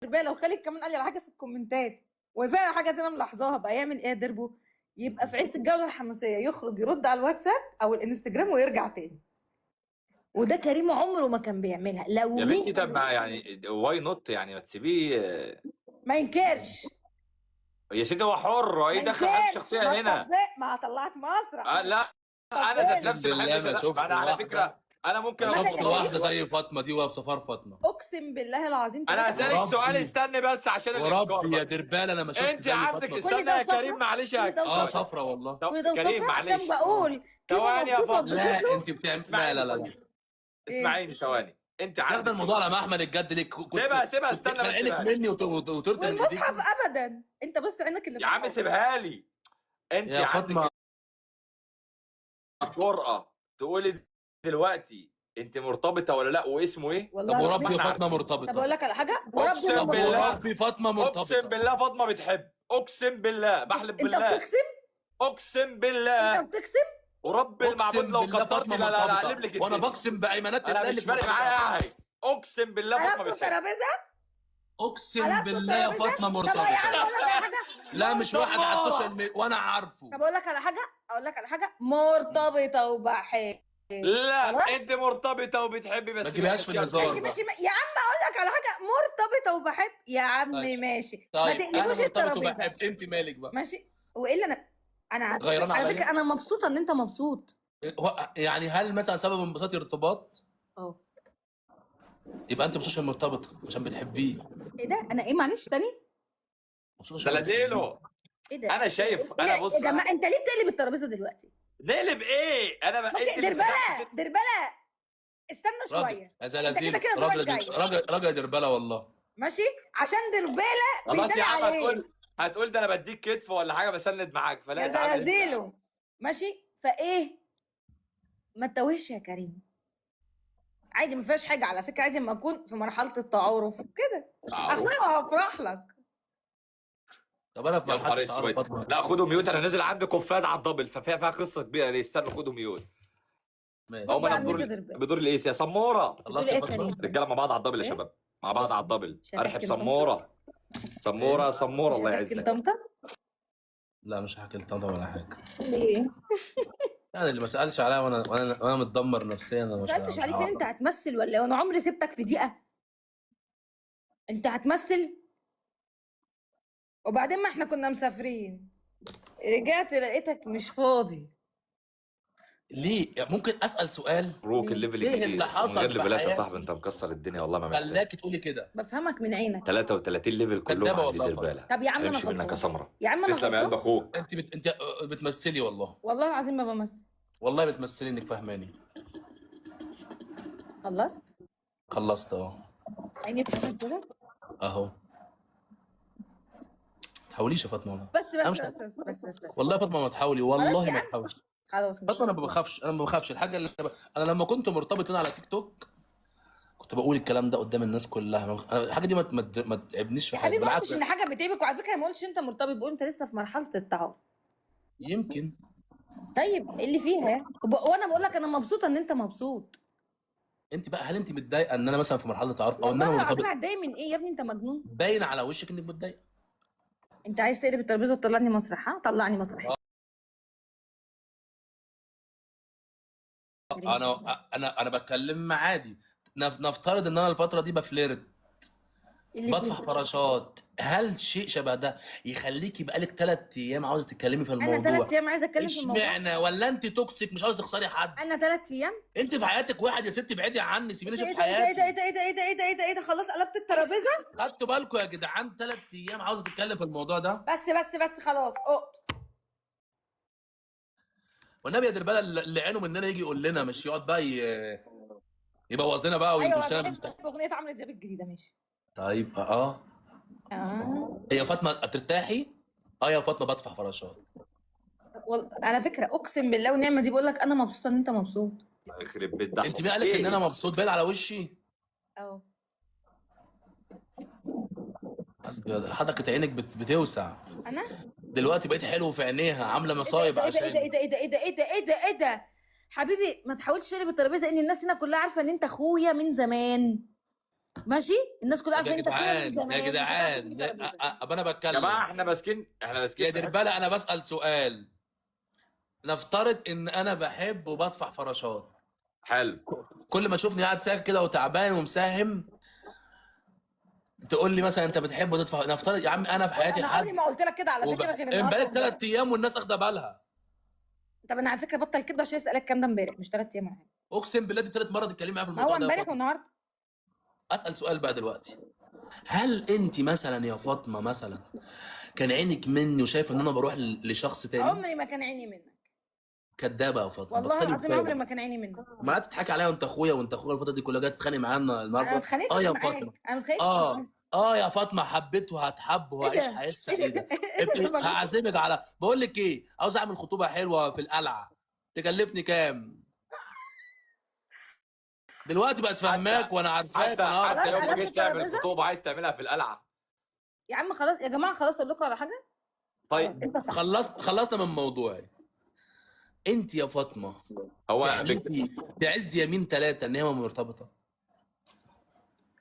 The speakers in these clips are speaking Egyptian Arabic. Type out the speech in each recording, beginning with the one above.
درباله، وخالد كمان قال لي على حاجة في الكومنتات، وفعلا حاجة دي انا ملاحظاها. بقى يعمل ايه يا دربو؟ يبقى في عز الجولة الحماسية يخرج يرد على الواتساب او الانستجرام ويرجع تاني. وده كريم عمره ما كان بيعملها. لو يا بنتي مين طب ما يعني why not، يعني ما تسيبيه. ما ينكرش يا سيدي هو حر، ما ايه دخل حاجة ينكرش. الشخصية ما هنا؟ تطبق، ما هطلعك مسرح. لا انا ذات طبل. نفسي ما بالله بحبش ما شفت انا على واحدة. فكرة انا ممكن ما أبقى شفت مرتبط واحدة دلوقتي. زي فاطمة دي وهي في سفر فاطمة. اقسم بالله العظيم انا ثلاثة. هسالك وربي. سؤال، استني بس عشان الافكار وربي يا بس. دربال انا ما شفت انت زي عندك فاطمة. استنى كل ده يا كريم وصفرة؟ معلش يا كل ده اه وصفرة؟ صفرة والله. طب كل ده كريم وصفرة عشان معلش بقول كده ثواني يا مبسوطة فاطمة. واتبسط لا له. انت بتعمل، لا اسمعيني لا لا لا. طيب. اسمعيني ثواني، انت تاخد عندك الموضوع على محمل الجد ليه؟ كنت سيبها سيبها كنت استنى كان بس عينك سيبها لي. مني وطرت من ايديك. والمصحف ابدا، انت بص عينك اللي يا عم فرحانة. سيبها لي. انت يا عندك فاطمة الجرأة تقولي دلوقتي انت مرتبطة ولا لا، واسمه ايه؟ والله طب العظيم. وربي ما احنا فاطمة عارفين. مرتبطة. طب اقول لك على حاجة، وربي اقسم ما طب بالله. وربي فاطمة اقسم مرتبطة. بالله فاطمة بتحب، اقسم بالله بحلف انت بالله. بتقسم؟ اقسم انت بالله بتقسم؟ ورب المعبود اقسم لو بالله كترت فاطمة لا لا لا اقلب مرتبطة، لك وانا الدنيا. بقسم بايمانات انا الله مش انك فارق مرتبطة. معايا حاجة، اقسم بالله فاطمة قلبتوا بتحب. الترابيزة؟ اقسم قلبتوا بالله يا الترابيزة؟ فاطمة طب يا مرتبطة. عم اقول لك على حاجة، لا مش واحد على سمورة. ال social media وانا عارفه. طب اقول لك على حاجة، اقول لك على حاجة، مرتبطة وبحب. لا خلاص؟ انت مرتبطة وبتحبي بس ما تجيبهاش في بيمشيها الهزار. ماشي الدنيا. ماشي يا عم اقول لك على حاجة، مرتبطة وبحب يا عم. طيب. ماشي، ما طيب انا تقلبوش مرتبط الترابيزة. وبحب، انت مالك بقى؟ ماشي، والا انا على فكرة، غيران على عليا؟ فكرة انا مبسوطة ان انت مبسوط. هو يعني هل مثلا سبب انبساطي ارتباط؟ اه يبقى انت مبسوطة عشان مرتبطة، عشان بتحبيه. ايه ده؟ انا ايه؟ معلش تاني. مبسوطة عشان بتحبيه. دلديله. ايه ده؟ انا شايف، إيه انا ده؟ بص يا جماعة انت ليه بتقلب الترابيزة دلوقتي؟ نقلب ايه؟ انا بقى ممكن انت اللي دربله فتحت. دربله، استنى راجل شوية، يا انت كده زلازل، كده دورك راجل جاي. راجل راجل دربله والله. ماشي، عشان دربله خلاص بيداري يا عم عليه. هتقول ده انا بديك كتف ولا حاجة بسند معاك، فلا يا اتعامل انت. زلازله. ماشي، فايه ما تتوهش يا كريم، عادي ما فيهاش حاجة على فكرة، عادي لما اكون في مرحلة التعارف كده اخويا وهفرح لك. طب انا في يا مرحلة نهار التعارف اسود، فاطمة. لا خدوا mute، انا نازل عندي قفاز على ال double، ففيها قصة كبيرة ليه، استنوا خدوا mute. ماشي. خد هم انا بقى mute بدور يا دربله. بدور الايس يا سمورة. خلصت بتقول يا ايه يا فاطمة؟ كريم؟ رجاله مع بعض على ال double يا ايه؟ شباب، مع بعض على ال double. مش ارحب هتحكي لطنطا؟ سمورة، سمورة ايه؟ سمورة مش الله هتحكي يعزك. لطنطا؟ لا مش هحكي لطنطا ولا حاجة. ليه؟ يعني اللي ما سالش عليا وانا متدمر نفسيا، انا ما مش سالتش مش عليك ليه؟ هعرف. انت هتمثل ولا ايه؟ انا عمري سبتك في دقيقة. انت هتمثل؟ وبعدين ما احنا كنا مسافرين، رجعت لقيتك مش فاضي. ليه؟ ممكن اسال سؤال؟ مبروك ليه؟ ال level ليه الجديد اللي ومن حصل غير في ليفلات يا حياتي صاحبي، انت مكسر الدنيا والله ما محتاج. خلاك تقولي كده؟ بفهمك من عينك. 33 level كلهم كدابه عندي والله يا فاطمة. درباله. طب يا عم انا هنمشي منك يا غلطان، سمرة. يا عم انا تسلم يا قلب غلطان اخوك. انت بتمثلي والله. والله العظيم ما بمثل. والله بتمثلي انك فاهماني. خلصت؟ خلصت اهو. عيني بتعمل كده اهو. تحاوليش يا فاطمة والله. بس انا بس مش بس بس بس بس بس والله يا فاطمة ما تحاولي، خلاص والله يا ما عم تحاولي. خلاص مش فاطمة انا ما بخافش، انا ما بخافش. الحاجة اللي انا لما كنت مرتبط هنا على تيك توك كنت بقول الكلام ده قدام الناس كلها. أنا الحاجة دي ما تتعبنيش في يا حاجة، حبيبي ما بالعكس. قلتش ان حاجة بتعبك، وعلى فكرة ما قلتش انت مرتبط، بقول انت لسه في مرحلة التعارف. يمكن. طيب ايه اللي فيها؟ وانا بقول لك انا مبسوطة ان انت مبسوط. انت بقى هل انت متضايقة ان انا مثلا في مرحلة تعارف او ان والله انا العظيم مرتبط؟ هتضايق من ايه يا ابني؟ انت مجنون. باين على وشك انك متضايقة. انت عايز تقلب الترابيزة وتطلعني مسرح؟ ها طلعني مسرح. انا بتكلم عادي. نفترض ان انا الفترة دي ب flirt، اللي بطفح فيه فراشات، هل شيء شبه ده يخليكي بقالك 3 ايام عاوزه تتكلمي في انا الموضوع؟ 3 ايام عايزه اتكلم في الموضوع. اشمعنى؟ ولا انت toxic مش عاوزه تخسري حد؟ انا 3 ايام؟ انت في حياتك واحد يا ستي، ابعدي عني، سيبيني ايه اشوف ده ايه ده ايه حياتي. ده ايه ده ايه ده ايه ده ايه ده ايه ده؟ خلاص قلبت الترابيزة. خدتوا بالكم يا جدعان؟ 3 ايام عاوزه تتكلم في الموضوع ده. بس بس بس خلاص اقطع. والنبي يا دربالة اللي عينه مننا يجي يقول لنا، مش يقعد بقى يبوظ لنا بقى ايوه وينكشنا. بحب اغنية عمرو دياب الجديدة. ماشي. طيب اه يا فاطمة ترتاحي؟ اه يا فاطمة بطفح فراشات. على فكرة اقسم بالله ونعمه دي بقول لك انا مبسوطة ان انت مبسوط. يخرب بيت ده. انت مين قالك ان انا مبسوط؟ باين على وشي. اه حسبي الله، حدقة عينك بتوسع انا دلوقتي، بقيت حلو في عينيها، عامله مصايب ايه ده عشان ايه ده ايه ده ايه ده ايه ده ايه ده ايه ده حبيبي ما تحاولش تقلب الترابيزة، ان الناس هنا كلها عارفه ان انت اخويا من زمان. ماشي، الناس كلها طب عارفه يا ان انت اخويا من جدعان، يا زمان، مش هتعرف جدعان، تيجي ترابيزة. أب انا يا جماعة بتكلم. احنا ماسكين يا في حتة. دربالة انا بسأل سؤال. نفترض ان انا بحب وبدفع فراشات. حلو. كل ما تشوفني قاعد ساكت كده وتعبان ومساهم تقول لي مثلا انت بتحب وتدفع. نفترض يا عم انا في حياتي انا عمري حد ما قلت لك كده على فكرة غير النهارده بقالي وامبارح. 3 ايام والناس اخده بالها. طب انا على فكرة بطل كدب عشان اسالك الكلام ده امبارح، مش 3 ايام ولا حاجة. اقسم بالله دي تالت مرة تتكلمي معايا في ما هو الموضوع ده يا امبارح فاطمة. والنهارده. اسال سؤال بقى دلوقتي، هل انت مثلا يا فاطمة مثلا كان عينك مني وشايفه ان انا بروح لشخص تاني؟ عمري ما كان عيني منك. كدابه يا فاطمة، والله بطلي العظيم عمري وفاء. ما كان عيني منك. ما تضحكي عليا وانت اخويا، وانت اخويا الفترة دي كلها جاي تتخانق معانا انا ما النهارده. اتخانقتش يا معاك، فاطمة. انا ما اتخانقتش اه معاك. اه يا فاطمة، حبيت وهتحب ايه وهعيش ده؟ حياة ايه ده؟ سعيدة. ايه ده؟ مجنون. هعزمك على، بقول لك ايه، عاوز اعمل خطوبه حلوة في القلعة، تكلفني كام؟ دلوقتي بقت فاهماك وانا عارفاك حتى وانا اعرف. حتى خلاص لو ما قلبت جيتش تعمل الترابيزة خطوبه عايز تعملها في القلعة. يا عم. خلاص يا جماعة، خلاص اقول لكم على حاجة. خلاص طيب انت صح. خلصنا من موضوعي. انت يا فاطمة هو تحلفي تعز يمين 3 ان هي ما مرتبطة؟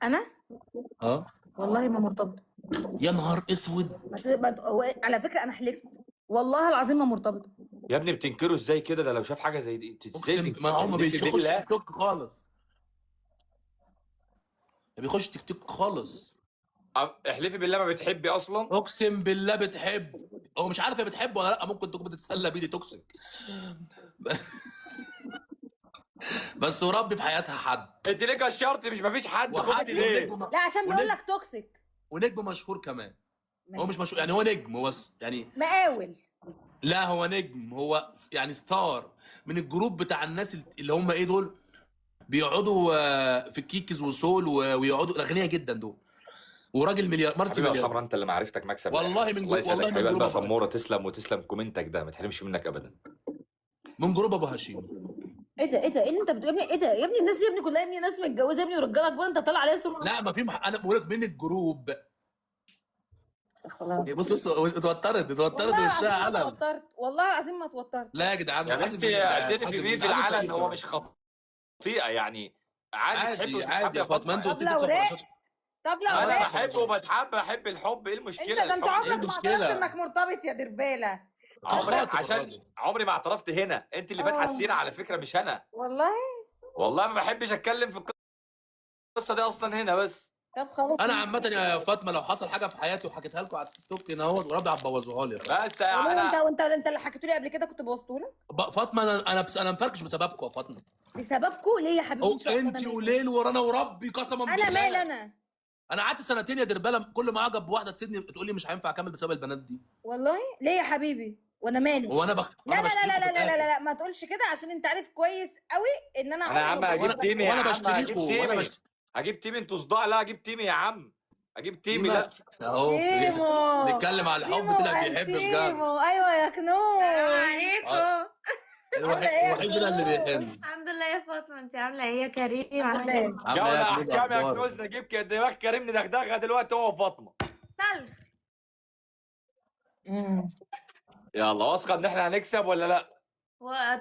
انا اه والله ما مرتبطة. يا نهار اسود. ما ت- ما ت- هو على فكرة انا حلفت والله العظيم ما مرتبطة. يا ابني بتنكره ازاي كده؟ ده لو شاف حاجة زي دي انت ازاي اقسم ما هو ما تنكر بيخش بالله؟ تيك توك خالص، ما بيخش تيك توك خالص. احلفي بالله ما بتحبي اصلا. اقسم بالله بتحب، هو مش عارف هي بتحب ولا لا، ممكن تكون بتتسلى بيه، دي toxic. بس وربي في حياتها حد. انت ليه كشرتي؟ مش مفيش حد، وحد خفتي ليه؟ ونجم، لا عشان بيقول ونجم، لك toxic. ونجم مشهور كمان. هو ماشي. مش مشهور يعني، هو نجم، هو يعني مقاول. لا هو نجم، هو يعني star من ال group بتاع الناس اللي هم ايه دول، بيقعدوا في الكيكز وسول ويقعدوا اغنياء جدا دول، وراجل مليار multi حبيبي يا مليار. سمرة، انت اللي معرفتك مكسب والله للاخر. من الله جو... والله يسعدك من حبيب group قلبي يا ابو هشيم، سمورة، تسلم وتسلم comment ك ده ما تحرمش منك ابدا. من group ابو هشيم. ايه ده؟ ايه ده؟ ايه اللي انت بتقول يا ابني؟ ايه ده يا ابني؟ الناس دي يا ابني كلها يا ابني ناس متجوزة يا ابني ورجاله كبار، انت طالع عليا صوره. لا ما في انا بقول لك من ال group. خلاص. بص بص، اتوترت اتوترت والله وشها العظيم ما قلم. اتوترت، والله العظيم ما اتوترت. لا يا جدعان، يا حاسب بنتي مين يا جدعان، اعترفي حاسب بيه مين؟ في عايز العلن، اسال هو سؤال. مش خطيئة يعني، عادي تحب عادي وتتحب عادي يا يا فاطمة، فاطمة. انت طب قلت لي لو تدفع راق، فراشات. طب لو انا انا راق. بحب وبتحب، بحب الحب، ايه انت المشكلة؟ ده انت الحب ايه عمرك ما اعترفت المشكلة؟ انك مرتبط يا درباله. عمري خاطب عشان الراجل. عمري ما اعترفت هنا، انت اللي فاتحة اه السيرة على فكرة مش انا. والله. والله ما بحبش اتكلم في القصة دي اصلا هنا بس. طب خلاص انا عامة يا فاطمة لو حصل حاجة في حياتي وحكيتها لكم على التيك توك هنا اهوت، وربي هتبوظوها لي يا فاطمة. بس والله انا وانت وانت اللي حكيته لي قبل كده كنت بوظته لك. فاطمة انا بس انا مفركش بسببكم يا فاطمة. بسببكم ليه يا حبيبي؟ او ان شاء الله انا انت مالي، وليل ورانا وربي قسما انا مال بالله. انا انا قعدت سنتين يا درباله، كل ما اعجب بواحدة تسيبني تقول لي مش هينفع اكمل بسبب البنات دي. والله ليه يا حبيبي؟ وانا مالي؟ وانا لا انا لا لا بشتريكوا لا في لا لا لا الاخر. لا، ما تقولش كده عشان انت عارف كويس قوي ان انا انا يا عمري عم ما هجيب وانا بقول. تيمي يا وانا عم، هجيب بشتريكوا وانا تيمي، بشتري هجيب تيمي، انتوا صداع. لا هجيب تيمي يا عم، هجيب تيمي. لا تيمة اهو تيمو، نتكلم على الحب تيمو طلع بيحب بجد. انتيمو، ايوه يا السلام كنوز. عليكم. عامله ايه يا الوحيد ده اللي كنوز؟ بيحب. الحمد لله يا فاطمة، انت عاملة ايه يا كريم؟ الحمد عامل ايه؟ لله. عامله ايه جولة يا كنوز؟ احكام يا اخبارك؟ كنوز، نجيب دماغ كريم ندغدغها دلوقتي هو وفاطمة. سلخ. مم. يلا واثقة ان احنا هنكسب ولا لا؟ و